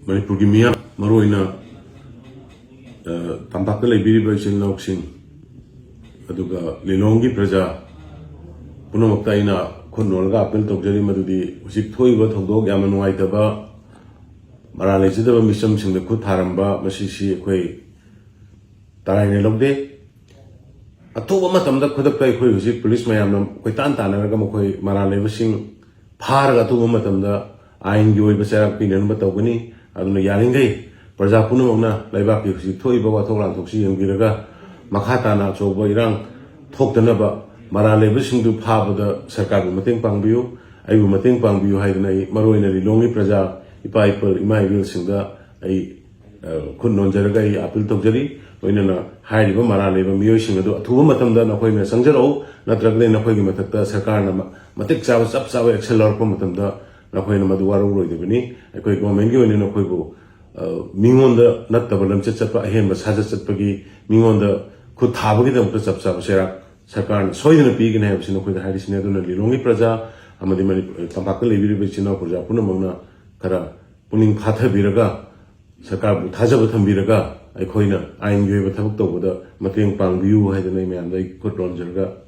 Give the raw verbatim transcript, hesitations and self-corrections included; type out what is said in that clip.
ꯃꯅꯤꯄꯨꯔꯒꯤ ꯃꯤꯌꯥꯝ, ꯃꯔꯨꯑꯣꯏꯅ, ꯑ, ꯇꯝꯄꯥꯛꯇ ꯂꯩꯕꯤꯔꯤꯕ ꯏꯆꯤꯜ ꯏꯅꯥꯎꯁꯤꯡ, ꯑꯗꯨꯒ ꯂꯤꯂꯣꯡꯒꯤ ꯄ꯭ꯔꯖꯥ ꯄꯨꯝꯅꯃꯛꯇ ꯑꯩꯅ ꯈꯨꯠ ꯅꯣꯜꯂꯒ ꯑꯥꯄꯤꯜ ꯇꯧꯖꯔꯤ, ꯃꯗꯨꯗꯤ ꯍꯧꯖꯤꯛ ꯊꯣꯛꯏꯕ ꯊꯧꯗꯣꯛ ꯌꯥꯝꯅ ꯅꯨꯡꯉꯥꯏꯇꯕ, ꯃꯔꯥꯜ ꯂꯩꯖꯗꯕ ꯃꯤꯆꯝꯁꯤꯡꯗ ꯈꯨꯠ ꯊꯥꯔꯝꯕ, ꯃꯁꯤꯁꯤ ꯑꯩꯈꯣꯏ ꯇꯔꯥꯏꯅ ꯂꯧꯗꯦ꯫ ꯑꯊꯨꯕ ꯃꯇꯝꯗ ꯈꯨꯗꯛꯇ ꯑꯩꯈꯣꯏ ꯍꯧꯖꯤꯛ ꯄꯨꯂꯤꯁ ꯃꯌꯥꯝꯅ ꯀꯣꯏꯇꯥꯟ ꯇꯥꯟꯅꯔꯒ ꯃꯈꯣꯏ ꯃꯔꯥꯜ ꯂꯩꯕꯁꯤꯡ ꯐꯥꯔꯒ ꯑꯊꯨꯕ ꯃꯇꯝꯗ ꯑꯥꯏꯟꯒꯤ ꯑꯣꯏꯕ ꯆꯩꯔꯥꯛ ꯄꯤꯅꯅꯕ ꯇꯧꯒꯅꯤ꯫ ꯑꯗꯨꯅ ꯌꯥꯔꯤꯈꯩ ꯄ꯭ꯔꯖꯥ ꯄꯨꯝꯅꯃꯛꯅ ꯂꯩꯕꯥꯛꯀꯤ ꯍꯧꯖꯤꯛ ꯊꯣꯛꯏꯕ ꯋꯥꯊꯣꯛ ꯂꯥꯟꯊꯣꯛꯁꯤ ꯌꯦꯡꯕꯤꯔꯒ, ꯃꯈꯥ ꯇꯥꯅ ꯑꯆꯧꯕ ꯏꯔꯥꯡ ꯊꯣꯛꯇꯅꯕ, ꯃꯔꯥꯜ ꯂꯩꯕꯁꯤꯡꯗꯨ ꯐꯥꯕꯗ ꯁꯔꯀꯥꯔꯕꯨ ꯃꯇꯦꯡ ꯄꯥꯡꯕꯤꯌꯨ, ꯑꯩꯕꯨ ꯃꯇꯦꯡ ꯄꯥꯡꯕꯤꯌꯨ ꯍꯥꯏꯗꯅ ꯑꯩ ꯃꯔꯨꯑꯣꯏꯅ ꯂꯤꯂꯣꯡꯒꯤ ꯄ꯭ꯔꯖꯥ, ꯏꯄꯥ ꯏꯄꯨ, ꯏꯃꯥ ꯏꯕꯦꯜꯁꯤꯡꯗ ꯑꯩ, ꯑ, ꯈꯨꯠ ꯅꯣꯟꯖꯔꯒ ꯑꯩ ꯑꯥꯄꯤꯜ ꯇꯧꯖꯔꯤ꯫ ꯂꯣꯏꯅꯅ ꯍꯥꯏꯔꯤꯕ ꯃꯔꯥꯜ ꯂꯩꯕ ꯃꯤꯑꯣꯏꯁꯤꯡ ꯑꯗꯨ ꯑꯊꯨꯕ ꯃꯇꯝꯗ ꯅꯈꯣꯏꯅ ꯆꯪꯖꯔꯛꯎ, ꯅꯠꯇ꯭ꯔꯒꯗꯤ ꯅꯈꯣꯏꯒꯤ ꯃꯊꯛꯇ ꯁꯔꯀꯥꯔꯅ ꯃ-, ꯃꯇꯤꯛ ꯆꯥꯕ, ꯆꯞ ꯆꯥꯕ ꯑꯦꯛꯁꯟ ꯂꯧꯔꯛꯄ ꯃꯇꯝꯗ ꯅꯈꯣꯏꯅ ꯃꯗꯨ ꯋꯥꯔꯧꯔꯣꯏꯗꯕꯅꯤ꯫ ꯑꯩꯈꯣꯏ ꯒꯣꯔꯃꯦꯟꯒꯤ ꯑꯣꯏꯅ ꯅꯈꯣꯏꯕꯨ, ꯑ, ꯃꯤꯉꯣꯟꯗ ꯅꯠꯇꯕ ꯂꯝꯆꯠ ꯆꯠꯄ, ꯑꯍꯦꯟꯕ ꯁꯥꯖꯠ ꯆꯠꯄꯒꯤ, ꯃꯤꯉꯣꯟꯗ ꯈꯨꯠ ꯊꯥꯕꯒꯤꯗꯃꯛꯇ ꯆꯞ ꯆꯥꯕ ꯆꯩꯔꯥꯛ ꯁꯔꯀꯥꯔꯅ ꯁꯣꯏꯗꯅ ꯄꯤꯒꯅꯤ ꯍꯥꯏꯕꯁꯤ ꯅꯈꯣꯏꯗ ꯍꯥꯏꯔꯤꯁꯤꯅꯤ꯫ ꯑꯗꯨꯅ ꯂꯤꯂꯣꯡꯒꯤ ꯄ꯭ꯔꯖꯥ ꯑꯃꯗꯤ ꯃꯅꯤꯄꯨꯔ, ꯇꯝꯄꯥꯛꯇ ꯂꯩꯕꯤꯔꯤꯕ ꯏꯆꯤꯟ ꯏꯅꯥꯎ ꯄ꯭ꯔꯖꯥ ꯄꯨꯝꯅꯃꯛꯅ ꯈꯔ ꯄꯨꯛꯅꯤꯡ ꯐꯥꯊꯕꯤꯔꯒ, ꯁꯔꯀꯥꯔꯕꯨ ꯊꯥꯖꯕ ꯊꯝꯕꯤꯔꯒ, ꯑꯩꯈꯣꯏꯅ ꯑꯥꯏꯟꯒꯤ ꯑꯣꯏꯕ ꯊꯕꯛ ꯇꯧꯕꯗ ꯃꯇꯦꯡ ꯄꯥꯡꯕꯤꯌꯨ ꯍꯥꯏꯗꯅ ꯑꯩ ꯃꯌꯥꯝꯗ ꯑꯩ ꯈꯨꯠ ꯅꯣꯟꯖꯔꯒ